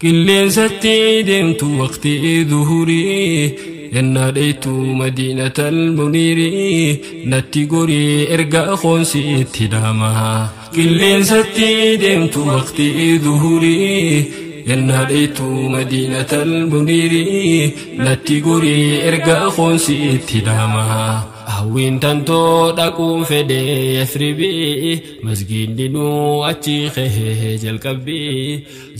Qilleensatti deemtu waqtii duhurii yennaa dheeytu madiinatal muniirii natti gorii ergaa qoonsi itti dhaama. Qilleensatti deemtu waqtii duhurii yennaa dheeytu madiinatal muniirii natti gorii ergaa qoonsi itti dhaama. Hawwiin tantoo dhaquun fedhee Yasribii masgiidni nuu achi qe'ee jalqabbii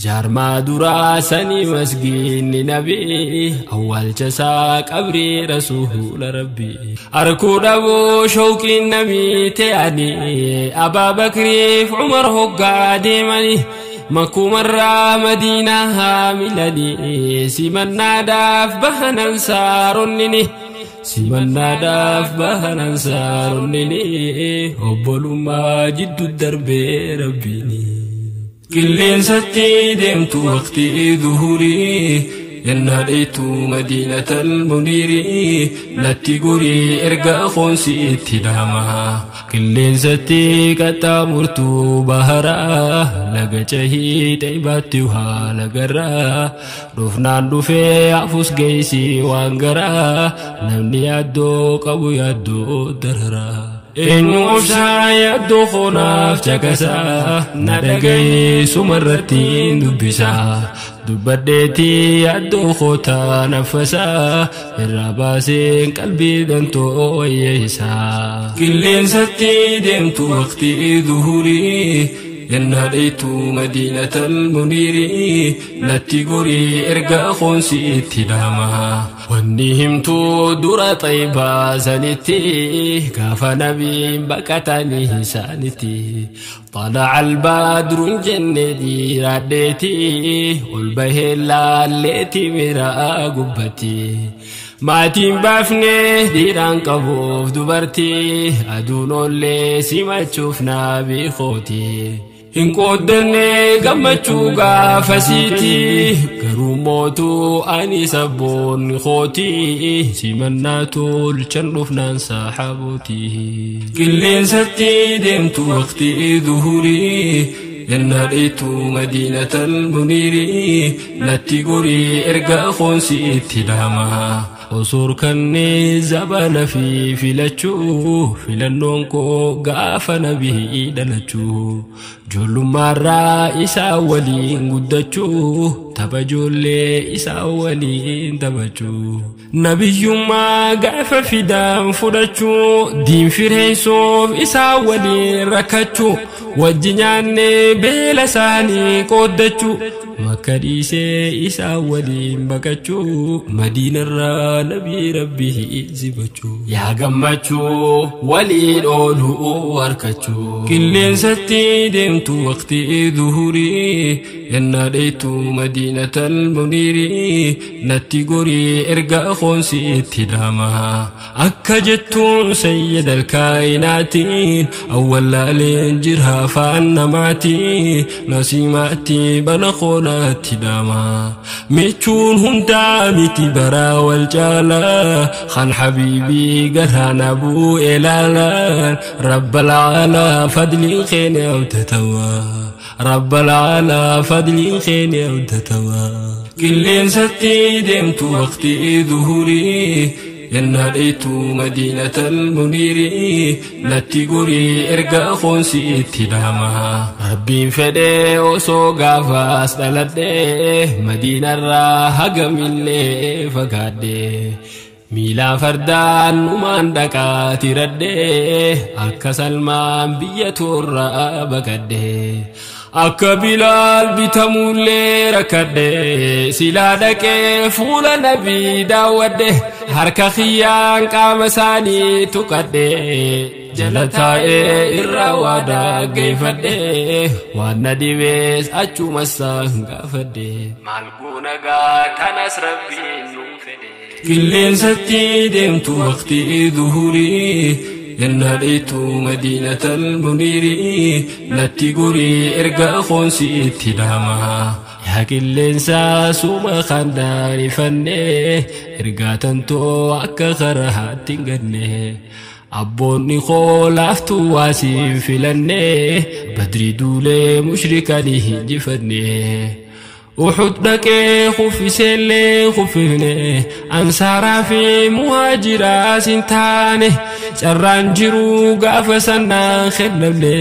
jaarmaa duraa sanii masgiidni nabii awwaalcha isaa qabrii rasuula rabbii. Arkuu dhabuu shooqiin namii ta'anii Abaa Bakriif Umar hoggaa deemanii makkumarraa Madiinaa haamilanii simannaadhaaf bahan ansaaronni. Simannaadhaaf bahan ansaaronni obbolummaa jidduu darbee rabbiini. Qilleensatti deemtu waqtii duhurii yennaa dheeytu madiinatal muniirii natti gorii ergaa qoonsi itti dhaama. Qilleensatti qaxxaamurtuu baharaa laga cahii xeebaatti haala garaa dhufnaan dhufee afus geessii waan garaa namni yaaddoo qabu yaaddoo dararaa. Eenyu obsaa yaaddoo koonaaf caqasaa na dhaga'ee sumarratti dubbisaa dubbadheetii yaaddoo kootaa naffasaa irraa baaseen qalbii dantoo wayyeessaa. Qilleensatti deemtu waqtii duhurii yennaa dheeytu madiinatal muniirii natti gorii ergaa qoonsi itti dhaama. Wanni himtuu dura xaybaa sanitti gaafa nabiin baqatanii isaanitti طلع البدر jenne dhiiraadheeti ol bahee laalleeti miraa gubbatti. Maatiin baafnee dhiiraan qabuuf dubartii aduun ollee simachuuf nabii kooti. Hin qooddanne gammachuu gaafasiiti garuu mootuu ani sabboonni kooti simannaa tolchan dhufnaan saaxabooti. Qilleensatti deemtu waqtii duhurii yennaa dheeytu madiinatal muniirii natti gorii ergaa qoonsi itti dhaama. Osoo kanneen zabana fi filachuu filannoon koo gaafa nabii dhalachuu ijoollummaarraa isaa waliin guddachuu tapha ijoollee isaa waliin taphachuu nabiyyummaa gaafa fidaan fudhachuu diin fireessuuf isaa waliin rakkachuu wajji nyaannee beela isaanii qooddachuu makka dhiisee isaa waliin baqachuu madiinarraa nabii rabbii sibachuu yaa gammachuu waliin ooluu harkachuu. Qilleensatti deemtu waqtii duhurii yennaa dheeytu madiinatal muniirii natti gorii ergaa qoonsi itti dhaama. Akka jettuun sayyidal kaayinaatiin awwalaaleen jira afaan namaatiin nasiimaatti bana qoonaatti dhaama. Michuun hundaa miti baraa wal caalaa kan habiibii garaan abuu ilaalaan rabbal caalaa fadliin keenya abdatawaa. Rabbal caalaa fadliin keenya abdatawaa. Qilleensatti deemtu waqtii duhurii yennaa dheeytu madiinatal muniirii natti gorii ergaa qoonsi itti dhaama. Rabbiin fedhee osoo gaafaas dhaladhee madiinarraa hagamillee fagaadhee miilaan fardaan numaan dhaqaa tiradhee akka Salmaan biyya toorraa baqadhee. Akka Bilaal bitamullee rakkadhee silaa dhaqee fuula nabii daawwadhe harka kiyyaan qaama isaanii tuqadhee jala taa'ee irraa waa dhaggeeffadhee waan na dhibees achuma isaan gaafadhe. Maal goona gaa kanas rabbiin nuun fedhe. Qilleensatti deemtu waqtii duhurii yennaa dheeytu madiinatal muniirii natti gorii ergaa qoonsi itti dhaama. Yaa qilleensaa suma kan daanifannee ergaa tantoo akka karaatti hin ganne. Abboonni koo laaftuu waasiin filannee badrii duulee mushrikanii hinjifanne. Uhud dhaqee kuffiseellee kuffifne ansaaraa fi muhaajiraas hin taane carraan jiru gaafa sannaan kennamne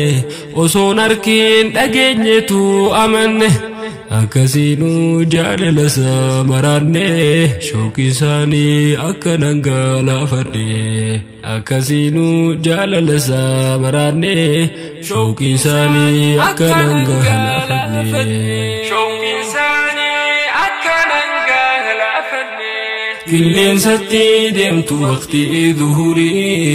osoon arkiin dhageenyetu amanne akkasiinuu jaalala isaa maraanne shooqi isaanii akka dhangalaafanne akkasiinuu jaalala isaa maraanne shooqi isaanii akka dhangalaafanne. Qilleensatti deemtu waqtii zuhurii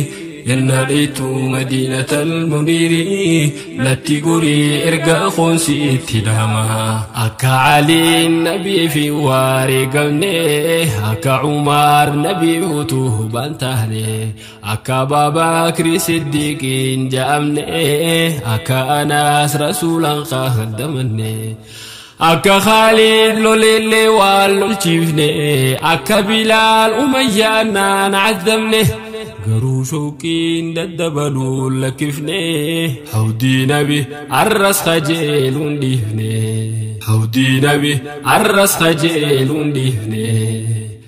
yennaa dheeytu madiinatal muniirii natti gorii erga qoonsi itti dhaama. Akka Aliin nabii fi wareegamne akka Umar nabii utuu baan taane akka Abaabakri Siddiqiin ja'amne akka Anaas rasuulaan qaadamanne. Akka Khalid lolellee waan lolchiifne akka Bilaal Umayyaan naan cazzamne garuu shooqiin daddabaluun lakkifne hawdii nabi arras kajeeluun dhiifne hawdii nabi arras kajeeluun dhiifne.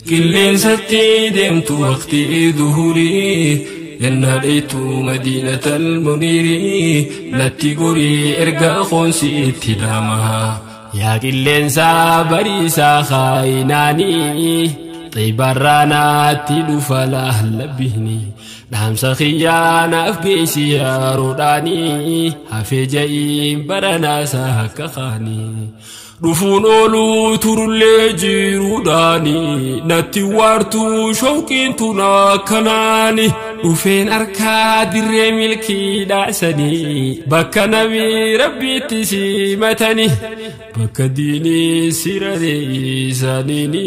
Qilleensatti deemtu waqtii zuhurii yennaa dheeytu madiinatal muniirii natti gorii erga qoonsi itti dhaama. Yaa qilleensaa bariisaa kaayinaanii xibarraanaatti dhufa laallabbiini dhaamsa xiyyaanaaf geessi yeroodhaanii hafee ja'iin baranaasaa akka kaanii. Dhufuun ooluu turullee jiruudhaanii natti waartuu shooqiin tun akkanaani dhufeen harkaa dirree milkii dhaasanii bakka nabii rabbiitti simatanii bakka diinii siraree isaaniini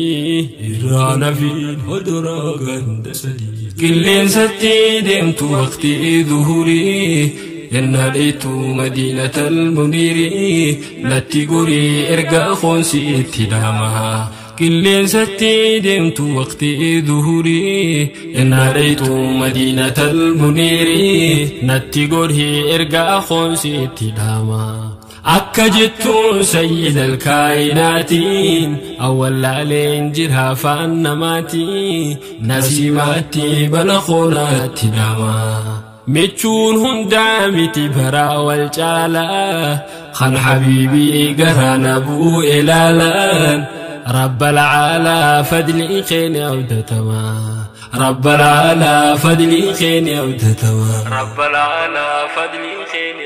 irraa nafiin hodoraa gandasanii. Qilleensatti deemtu waqtii zuhurii yennaa dheeytu madiinatal muniirii natti gorii erga qoonsi itti dhaama. Qilleensatti deemtu waqtii zuhurii yennaa dheeytu madiinatal muniirii natti gorii erga qoonsi itti dhaama. Akka jettuun sayyidal kaayinaatiin awwallaaleen jira afaan namaatiin nasiimaatti bala qoonaatti dhaama. Michuun hundaa miti baraa wal caalaa kan habiibii garaa na bu'e laalaan rabbal caalaa fadlii keenya abdatamaa rabbal caalaa fadlii keenya abdatamaa rabbal caalaa fadlii keenya.